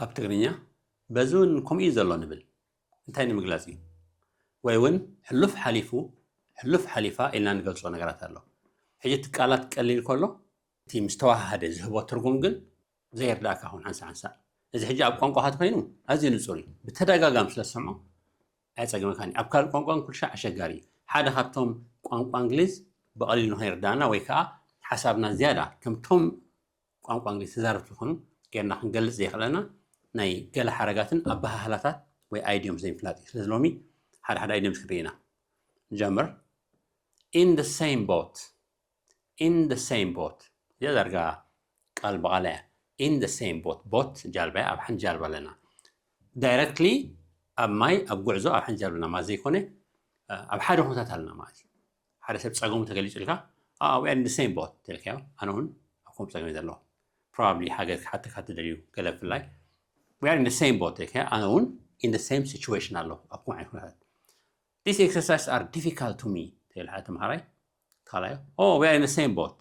ኣብ ትግርኛ በዚ እውን ከምኡ እዩ ዘሎ ንብል። እንታይ ንምግላጽ እዩ? ወይ እውን ሕሉፍ ሓሊፉ፣ ሕሉፍ ሓሊፋ ኢልና ንገልጾ ነገራት ኣሎ። ሕጂ እቲ ቃላት ቀሊል ከሎ እቲ ምስ ተዋሃሃደ ዝህቦ ትርጉም ግን ዘይርዳእካ ኹን ሓንሳ ሓንሳ። እዚ ሕጂ ኣብ ቋንቋኻ ተኾይኑ ኣዝዩ ንጹር እዩ። ብተደጋጋሚ ስለ ዝሰምዖ ኣየጸግመካን እዩ። ኣብ ካልእ ቋንቋ ግን ኩሉ ሻዕ ኣሸጋሪ እዩ። ሓደ ካብቶም ቋንቋ እንግሊዝ ብቐሊሉ ንኸይርዳእና ወይ ከዓ ሓሳብና ዝያዳ ከምቶም ቋንቋ እንግሊዝ ተዛረብቲ ዝኾኑ ጌርና ክንገልጽ ዘየኽእለና ናይ ገለ ሓረጋትን ኣበሃህላታት ወይ ኣይድዮም ዘይምፍላጥ እዩ። ስለዚ ሎሚ ሓደ ሓደ ኣይድዮም ክንርኢ ኢና። ንጀምር። In the same boat። In the same boat። እዚኣ ዳርጋ ቃል ብቓል እያ። In the same boat። ቦት ጃልባ እያ። ኣብ ሓንቲ ጃልባ ኣለና። ዳይረክትሊ ኣብ ማይ ኣብ ጉዕዞ ኣብ ሓንቲ ጃልባ ኣለና ማለት ዘይኮነ ኣብ ሓደ ኩነታት ኣለና ማለት እዩ። ሓደ ሰብ ጸገሙ ተገሊጹልካ we are in the same boat ተልካዮ ኣነ እውን ኣብ ከምኡ ጸገም ዘለኹ። Probably ሓገዝ ክሓተካ ትደልዩ ገለ ብፍላይ we are in the same boat ተልካዮ ኣነ እውን in the same situation ኣለኹ ኣብ ከምኡ ዓይነት ኩነታት። These exercises are difficult to me ተብል ሓደ ተምሃራይ ካልኣዮ we are in the same boat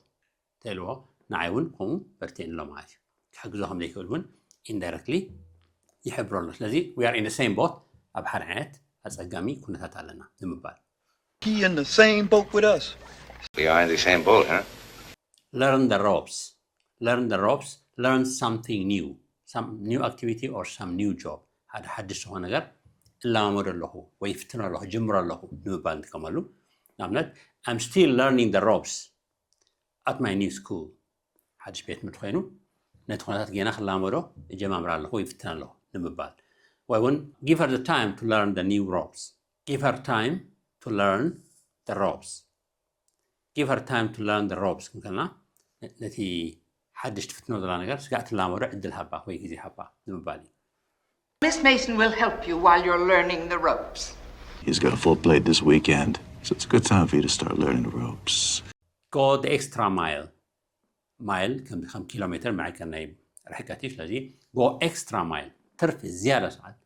ተልዎ ንዓይ እውን ከምኡ በርትየኒ ኣሎ ማለት እዩ። ክሕግዞ ከም ዘይክእል እውን indirectly ይሕብሮ ኣሎ። ስለዚ we are in the same boat ኣብ ሓደ ዓይነት ኣጸጋሚ ኩነታት ኣለና ንምባል። He in the same boat with us. We are in the same boat, huh? Learn the ropes. Learn the ropes. Learn something new. Some new activity or some new job. ሓደ ሓድሽ ዝኾነ ነገር እለማመዶ ኣለኹ ወይ ይፍትኖ ኣለኹ ጅምሮ ኣለኹ ንምባል ንጥቀመሉ። ንኣብነት I'm still learning the ropes at my new school. ሓድሽ ቤት ትምህርቲ ኮይኑ ነቲ ኩነታት ጌና ክላመዶ እጀማምር ኣለኹ ይፍትን ኣለኹ ንምባል ወይ እውን give her the time to learn the new ropes. Give her time to learn the ropes. Give her time to learn the ropes ክንከልና ነቲ ሓድሽ ትፍትኖ ዘላ ነገር ስጋዕ ትላመዶ ዕድል ሃባ ወይ ግዜ ሃባ ንምባል እዩ። Miss Mason will help you while you're learning the ropes. He's got a full plate this weekend, so it's a good time for you to start learning the ropes. Go the extra mile. Mile ከም ከም ኪሎ ሜትር መዐቀን ናይ ርሕቀት እዩ። ስለዚ go extra mile ትርፊ ዝያዳ ሰዓት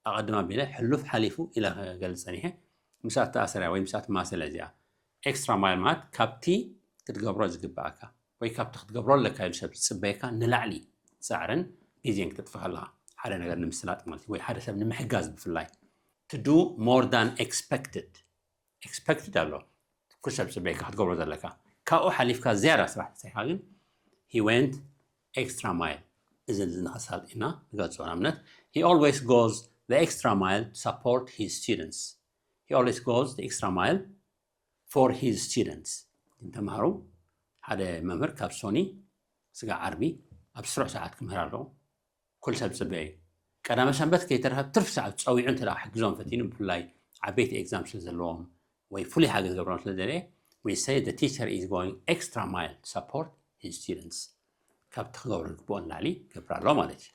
ኣቐድም ኣቢለ ሕሉፍ ሓሊፉ ኢለ ክገልጽ ጸኒሐ። ምስኣ ተኣሰር እያ ወይ ምስኣ ትማሰል እያ እዚኣ። Extra mile ማለት ካብቲ ክትገብሮ ዝግብኣካ ወይ ካብቲ ክትገብሮ ኣለካ ኢሉ ሰብ ዝጽበየካ ንላዕሊ ጻዕርን ግዜን ክተጥፍእ ከለኻ ሓደ ነገር ንምስላጥ ማለት እዩ ወይ ሓደ ሰብ ንምሕጋዝ ብፍላይ to do more than expected። Expected ኣሎ ኩሉ ሰብ ዝጽበየካ ክትገብሮ ዘለካ ካብኡ ሓሊፍካ ዝያዳ ስራሕ ተሰሪሕካ ግን he went extra mile እዚ እዚ ንኸሳልጥ ኢና ንገልጾ ንኣብነት he always goes the extra mile to support his students he always goes the extra mile for his students ንተምሃሩ ሓደ መምህር ካብ ሶኒ ስጋ ዓርቢ ኣብ ስሩዕ ሰዓት ክምህር ኣለዎ ኩሉ ሰብ ዝጽበዮ እዩ ቀዳመ ሰንበት ከይተረፈ ትርፊ ሰዓት ጸዊዑ እንተ ክሕግዞም ፈቲኑ ብፍላይ ዓበይቲ exam ስለ ዘለዎም ወይ ፍሉይ ሓገዝ ገብሮም ስለ ዘለ we say the teacher is going extra mile to support his students ካብቲ ክገብሮ ዝግብኦ ንላዕሊ ገብር ኣሎ ማለት እዩ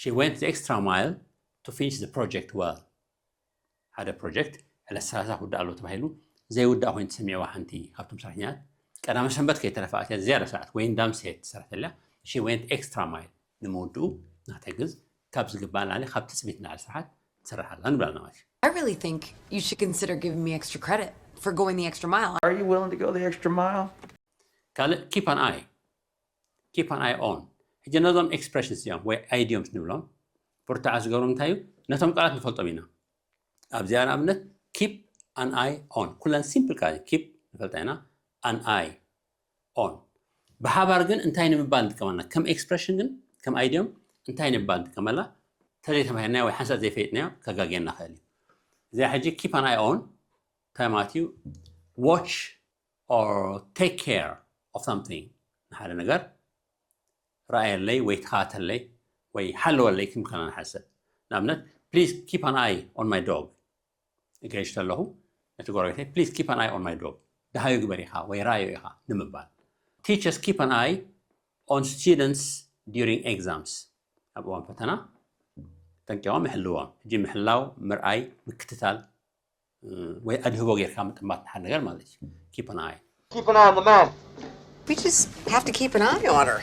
she went the extra mile to finish the project well ሓደ ፕሮጀክት ዕለት ሰላሳ ክውዳእ ኣሎ ተባሂሉ ዘይውዳእ ኮይኑ ተሰሚዕዋ ሓንቲ ካብቶም ሰራሕተኛታት ቀዳመ ሰንበት ከይተረፈ ኣትያ ዝያዳ ሰዓት ወይን ዳም ሴት ትሰርሕ ተላ she went extra mile ንምውድኡ ንክትሕግዝ ካብ ዝግባእ ንላዕሊ ካብ ትፅቢት ንላዕሊ ስራሓት ትሰርሕ ኣላ ንብል ኣለና ማለት እዩ I really think you should consider giving me extra credit for going the extra mile. Are you willing to go the extra mile? ካልእ keep an eye keep an eye on ሕጂ ነዞም expressions እዮም ወይ idioms ንብሎም ብርቱዓት ዝገብሩ እንታይ እዩ ነቶም ቃላት ንፈልጦም ኢና ኣብዚኣ ንኣብነት keep an eye on ኩለን simple ቃላት keep ንፈልጣ ኢና an eye on ብሓባር ግን እንታይ ንምባል ንጥቀመልና ከም expression ግን ከም idiom እንታይ ንምባል ንጥቀመላ ተዘይተማሂርናዮ ወይ ሓንሳእ ዘይፈይጥናዮ ከጋግየና ክእል እዩ እዚኣ ሕጂ keep an eye on እንታይ ማለት እዩ watch or take care of something ንሓደ ነገር ረኣየለይ ወይ ተኸታተለይ ወይ ሓለወለይ ክንብል ከለና ንሓሰብ ንኣብነት please keep an eye on my dog እገይሽ ተለኹ ነቲ ጎረቤተይ please keep an eye on my dog ደሃዩ ግበር ኢኻ ወይ ረኣዮ ኢኻ ንምባል teachers keep an eye on students during exams ኣብ እዋን ፈተና ጠንቂቖም ይሕልዎም ሕጂ ምሕላው ምርኣይ ምክትታል ወይ ኣድህቦ ጌርካ ምጥማት ንሓደ ነገር ማለት እዩ keep an eye Keep an eye on the man. We just have to keep an eye on her.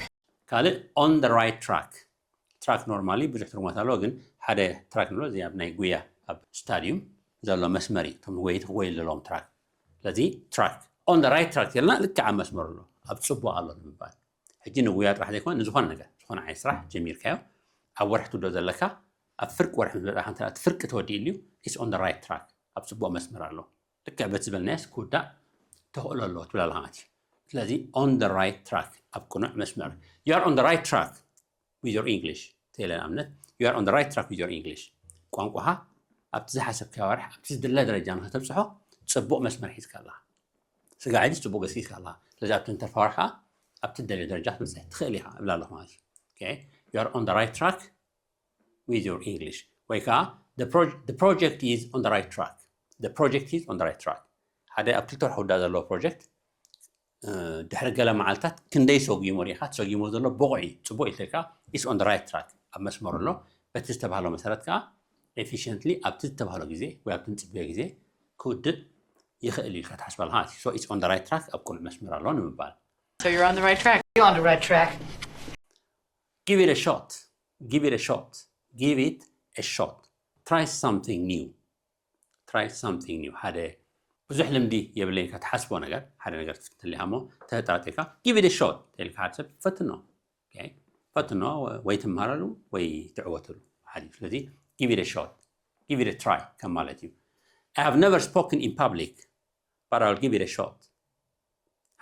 ካልእ on the right track track normally ብዙሕ ትርጉማት ኣለዎ ግን ሓደ track ንብሎ እዚ ኣብ ናይ ጉያ ኣብ ስታዲዩም ዘሎ መስመር እዩ እቶም ንጎይቲ ክጎዩ ዘለዎም track ስለዚ track on the right track ተልና ልክዕ ኣብ መስመር ኣሎ ኣብ ፅቡቅ ኣሎ ንምባል ሕጂ ንጉያ ጥራሕ ዘይኮነ ንዝኾነ ነገር ዝኾነ ዓይነት ስራሕ ጀሚርካዮ ኣብ ወርሒ ትውዶ ዘለካ ኣብ ፍርቂ ወርሒ ምስ በጻኻ እንተ እቲ ፍርቂ ተወዲእሉ is on the right track፣ ኣብ ጽቡቕ መስመር ኣሎ። ልክዕ በቲ ዝበልናዮስ ክውዳእ ተኽእሎ ኣለዎ ትብል ኣለኻ ማለት እዩ። ስለዚ on the right track፣ ኣብ ቅኑዕ መስመር። You are on the right track with your English። ተይለ ንኣብነት you are on the right track with your English፣ ቋንቋኻ ኣብቲ ዝሓሰብካዮ ወርሒ ኣብቲ ዝድለ ደረጃ ንኸተብፅሖ ጽቡቕ መስመር ሒዝካ ኣለኻ። ስጋዕ ሕጂ ጽቡቕ ገስጊስካ ኣለኻ። ስለዚ ኣብቲ ንተርፋ ወርሒ ከዓ ኣብቲ ደልዮ ደረጃ ክትበፅሕ ትኽእል ኢኻ እብል ኣለኹ ማለት እዩ። Okay? You are on the right track with your English ወይ ከዓ the, pro the project is on the right track። The project is on the right track። ሓደ ኣብ ክልተ ወርሒ ክውዳእ ዘለዎ ፕሮጀክት ድሕሪ ገለ መዓልታት ክንደይ ሰጒሙ ሪኢኻ፣ ሰጒሙ ዘሎ ብቑዕ እዩ፣ ጽቡቕ ኢልካ is on the right track፣ ኣብ መስመሩ ኣሎ። በቲ ዝተባህሎ መሰረት ከዓ efficiently ኣብቲ ዝተባህሎ ግዜ ወይ ኣብቲ ንጽበዮ ግዜ ክውድእ ይኽእል እዩ ኢልካ ትሓስብ ኣለኻ ማለት እዩ። So it's on the right track፣ ኣብ ቅኑዕ መስመር ኣሎ ንምባል። So you're on the right track. You're on the right track. Give it a shot. Give it a shot. Give it a shot. Try something new. Try something new. ሓደ ብዙሕ ልምዲ የብለይን ኢልካ ትሓስቦ ነገር፣ ሓደ ነገር ትፍትን ኢኻ እሞ ተጠራጢርካ give it a shot ተይልካ ሓደ ሰብ ፈትኖ። Okay? ፈትኖ ወይ ትምሃረሉ ወይ ትዕወተሉ። ሓደ እዩ። ስለዚ give it a shot. Give it a try ከም ማለት እዩ። I have never spoken in public, but I'll give it a shot.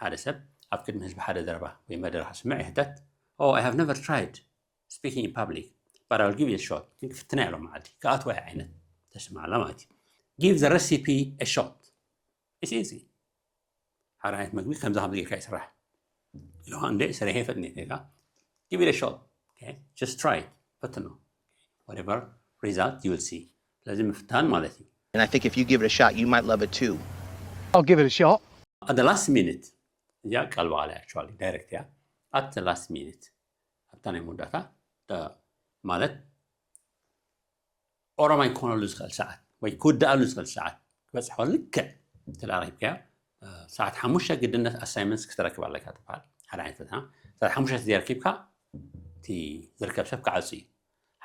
ሓደ ሰብ ኣብ ቅድሚ ህዝቢ ሓደ ዘረባ ወይ መደረ ከስምዕ ይሕተት። Oh, I have never tried speaking in public, but I'll give it a shot. ግን ክፍትና ኢሎም መዓልቲ ክኣትዋ ዓይነት ተስምዓላ ማለት እዩ። Give the recipe a shot. It's easy. ሓደ ዓይነት መግቢ ከምዚ ከምዚ ጌርካ ይስራሕ ኢልካ እንደ ሰሪሐ ይፈጥኒ ኢልካ give it a shot. Okay? Just try it. ፈትኖ። Whatever result you will see. ስለዚ ምፍታን ማለት እዩ። And I think if you give it a shot, you might love it too. I'll give it a shot. At the last minute እዚኣ ቃል ብቓል actually direct እያ። At the last minute ኣብታ ናይ መወዳእታ ማለት ኦሮማይ ክኾነሉ ዝኽእል ሰዓት ወይ ክውድኣሉ ዝኽእል ሰዓት ክበፅሖ ልክዕ እንተ ረኪብካዮ ሰዓት ሓሙሽተ ግድነት assignments ክተረክብ ኣለካ ትበሃል። ሓደ ዓይነት ፈተና ሰዓት ሓሙሽተ ዘይረኪብካ እቲ ዝርከብ ሰብ ክዓፁ እዩ።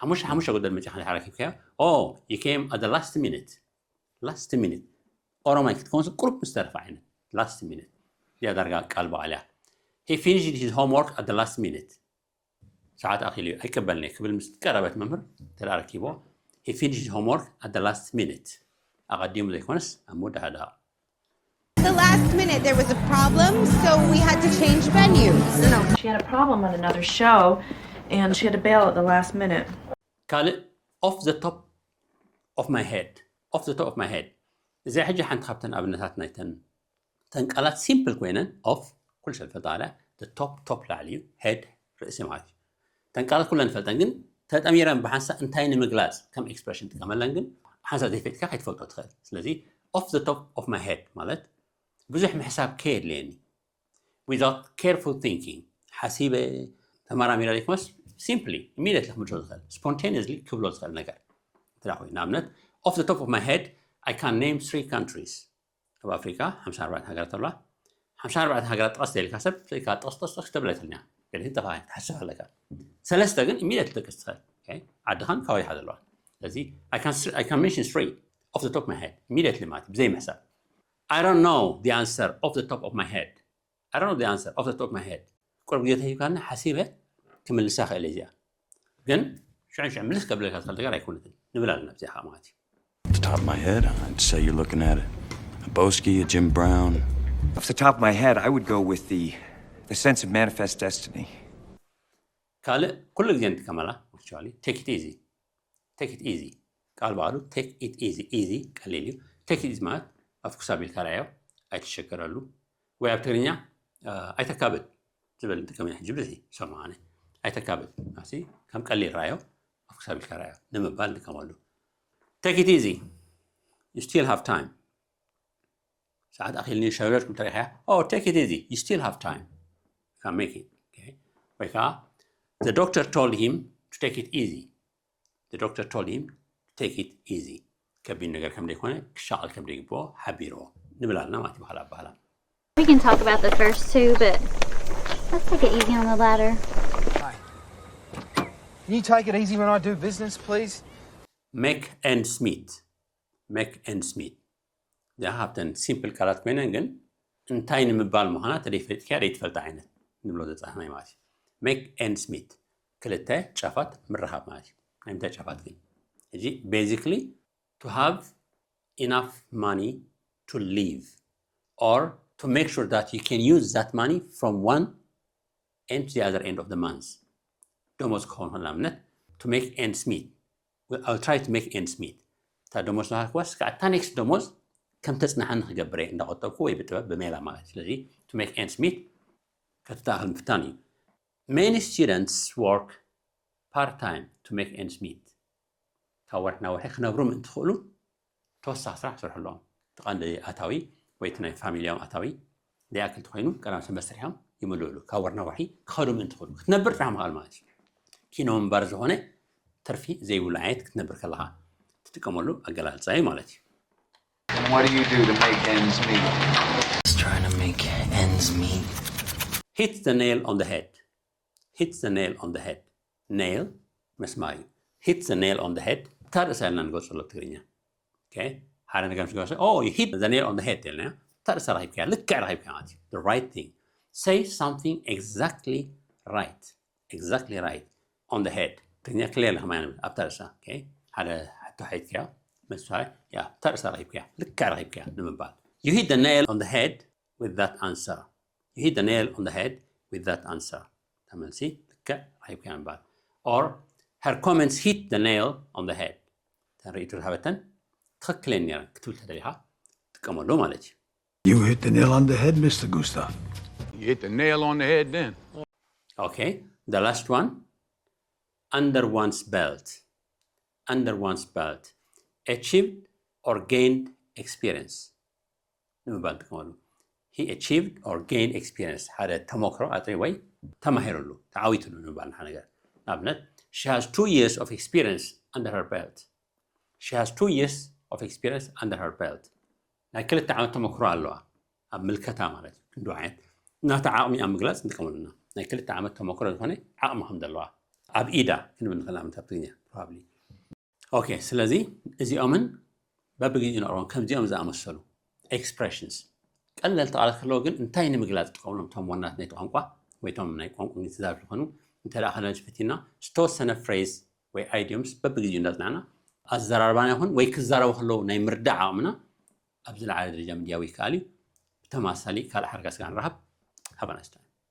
ሓሙሽተ ሓሙሽተ ጉደል መፂኻ ረኪብካዮ። Oh, you came at the last minute. Last minute. ኦሮማይ ክትከውንስ ቁሩብ ምስ ተረፈ ዓይነት last minute እዚኣ ዳርጋ ቃል ብቓል እያ። He finished his homework at the last minute. ሰዓት ኣኺሉ እዩ ኣይቀበልኒ ክብል ምስ ቀረበት መምህር ተረኪቦ He finished his homework at the last minute. ኣቐዲሙ ዘይኮነስ ኣብ መወዳእታ ደቂቕ። The last minute there was a problem, so we had to change venues. No. She had a problem on another show and she had to bail at the last minute. ካልእ off the top of my head. Off the top of my head. እዚኣ ሕጂ ሓንቲ ካብተን ኣብነታት ናይተን ተን ቃላት simple ኮይነን off ኩሉ ሰብ ፈልጣ top top ላዕሊ እዩ head ርእሲ ማለት እዩ። ተን ቃላት ኩለን ንፈልጠን ግን ተጠሚረን ብሓንሳእ እንታይ ንምግላፅ ከም expression ጥቀመለን ግን ሓንሳእ ዘይፈጥካ ከይትፈልጦ ትኽእል። ስለዚ off the top of my head ማለት ብዙሕ ምሕሳብ ከየድለየኒ without careful thinking ሓሲበ ተመራሚረ ዘይኮነስ simply immediately ክምልሶ ዝኽእል spontaneously ክብሎ ዝኽእል ነገር እንተ ኮይኑ ንኣብነት off the top of my head I can name three countries ኣብ ኣፍሪካ ሓምሳ ኣርባዕተ ሃገራት ኣለዋ ሓምሳ ኣርባዕተ ሃገራት ጥቐስ ተልካ ሰብ ጥቐስ ጥቐስ ጥቐስ ተብለትልኛ ገለ ጠፋ ትሓስብ ኣለካ ሰለስተ ግን immediately ትጠቅስ ትኽእል ዓድኻን ከባቢኻ ዘለዋ ስለዚ I can mention three off the top of my head immediately ማለት ብዘይ ምሕሳብ I don't know the answer off the top of my head I don't know the answer off the top of my head ቁሩብ ግዜ ተሂብካኒ ሓሲበ ክምልሳ ክእል እዚኣ ግን ሽዑ ሽዑ ምልስ ከብለልካ ዝኽእል ነገር ኣይኮነትን ንብል ኣለና ብዚኣ ማለት እዩ Off the top of my head, I'd say you're looking at a Boski, a Jim Brown. Off the top of my head, I would go with the the sense of manifest destiny. ካልእ ኩሉ ግዜ ንጥቀመላ actually take it easy take it easy ቃል ባዕሉ take it easy easy ቀሊል እዩ take it easy ማለት ኣፍኩስ ኣቢልካ ርኣዮ ኣይትሸገረሉ ወይ ኣብ ትግርኛ ኣይተካብድ ዝብል ንጥቀም ኢና ሕጂ ብዚ ሰማዓነ ኣይተካብድ ኣሲ ከም ቀሊል ራዮ ኣፍክስ ኣቢልካ ራዮ ንምባል ንጥቀመሉ take it easy you still have time ሰዓት ኣኺልኒ ሸብለልኩም ተሪኸያ oh take it easy you still have time you can make it okay ወይ ከዓ the doctor told him to take it easy the doctor told him to take it easy ከቢድ ነገር ከም ዘይኮነ ክሻቐል ከም ዘይግብኦ ሓቢርዎ ንብል ኣለና ማለት ይበሃል ኣባህላ We can talk about the first two, but let's take it easy on the ladder. Can you take it easy when I do business, please? Make ends meet. Make ends meet. እዚኣ ካብተን simple ቃላት ኮይነን ግን እንታይ ንምባል ምዃና ተደይፈሊጥካ ደይትፈልጣ ዓይነት ንብሎ ዘፃሕናይ ማለት እዩ make ends meet ክልተ ጫፋት ምርኻብ ማለት እዩ። ናይ ምንታይ ጫፋት ግን? ሕጂ basically to have enough money to live or to make sure that you can use that money from one end to the other end of the month። ደሞዝ ክኸውን ከሎ ንኣብነት to make ends meet. I'll try to make ends meet። እታ ደሞዝ ናሃልክዋስ ከዓ እታ next ደሞዝ ከም ተጽናሓኒ ክገብር እየ እንዳቆጠብኩ ወይ ብጥበብ ብሜላ ማለት። ስለዚ to make ends meet ከተተኣኽል ምፍታን እዩ። Many students work part time to make ends meet። ካብ ወርሒ ናብ ወርሒ ክነብሩ ምእንቲ ክእሉ ተወሳኺ ስራሕ ክሰርሑ ኣለዎም። እቲ ቀንዲ ኣታዊ ወይ እቲ ናይ ፋሚልያም ኣታዊ ዘይኣክል እንተኮይኑ ቀዳም ሰንበት ሰሪሖም ይምልእሉ። ካብ ወርሒ ናብ ወርሒ ክኸዱ ምእንቲ ክእሉ ክትነብር ጥራሕ ምኽኣል ማለት እዩ። ኪኖ ምንባር ዝኾነ ትርፊ ዘይብሉ ዓይነት ክትነብር ከለኻ ትጥቀመሉ ኣገላልፃ እዩ ማለት እዩ። And what do you do to make ends meet? Just trying to make ends meet. Hit the nail on the head. Hit the nail on the head. Nail መስማር እዩ። Hit the nail on the head። እታ ርእሳ ኢልና ንገልፀሉ ትግርኛ። Okay? ሓደ ነገር ምስ ገለሰ oh you hit the nail on the head ኢልና እታ ርእሳ ረኺብካያ ልክዕ ረኺብካያ ማለት እዩ። The right thing. Say something exactly right. Exactly right. On the head ትግርኛ ክልል ከማይ ንብል ኣብታ ርእሳ። Okay? ሓደ ሕቶ ሓይትካዮ መስዋይ ያ እታ ርእሳ ረኺብካያ ልክዕ ረኺብካያ ንምባል። You hit the nail on the head with that answer. You hit the nail on the head with that answer. ተመልሲ ልክዕ ረኺብካያ ምባል። Or her comments hit the nail on the head. ተን ርእይቶ ዝሃበተን ትኽክል እየን ነይረን ክትብል ተደሊኻ ትጥቀመሉ ማለት እዩ። You hit the nail on the head, Mister Gustav. You hit the nail on the head then. Okay, the last one. Under one's belt. Under one's belt. Achieved or gained experience ንምባል ንጥቀመሉ። He achieved or gained experience ሓደ ተመክሮ ኣጥሪ ወይ ተማሂሩሉ ተዓዊቱሉ ንምባል ንሓ ነገር። ንኣብነት she has two years of experience under her belt. She has two years of experience under her belt. ናይ ክልተ ዓመት ተመክሮ ኣለዋ ኣብ ምልከታ ማለት እዩ። ክንዲ ዓይነት እናታ ዓቕሚ ኣብ ምግላፅ ንጥቀመሉና ናይ ክልተ ዓመት ተመክሮ ዝኾነ ዓቕሚ ከም ዘለዋ ኣብ ኢዳ ክንብል ንኽእል ንኣብነት ኣብ ትግርኛ probably። Okay ስለዚ እዚኦምን በብግዜኡ ንቕርቦም ከምዚኦም ዝኣመሰሉ expressions ቀለልቲ ቃላት ከለዉ ግን እንታይ ንምግላፅ ዝጥቀምሎም እቶም ዋናት ናይቲ ቋንቋ ወይ እቶም ናይ ቋንቋ እንግሊዝ ተዛረብቲ ዝኾኑ እንተ ደኣ ከለና ፈቲና ዝተወሰነ phrase ወይ idioms በብግዜኡ እንዳፅናዕና ኣዘራርባና ይኹን ወይ ክዛረቡ ከለዉ ናይ ምርዳእ ዓቕምና ኣብ ዝለዓለ ደረጃ ምድያብ ይከኣል እዩ። ብተማሳሊ ካልእ ሓረጋ ስጋ ንረኸብ። Have a nice time.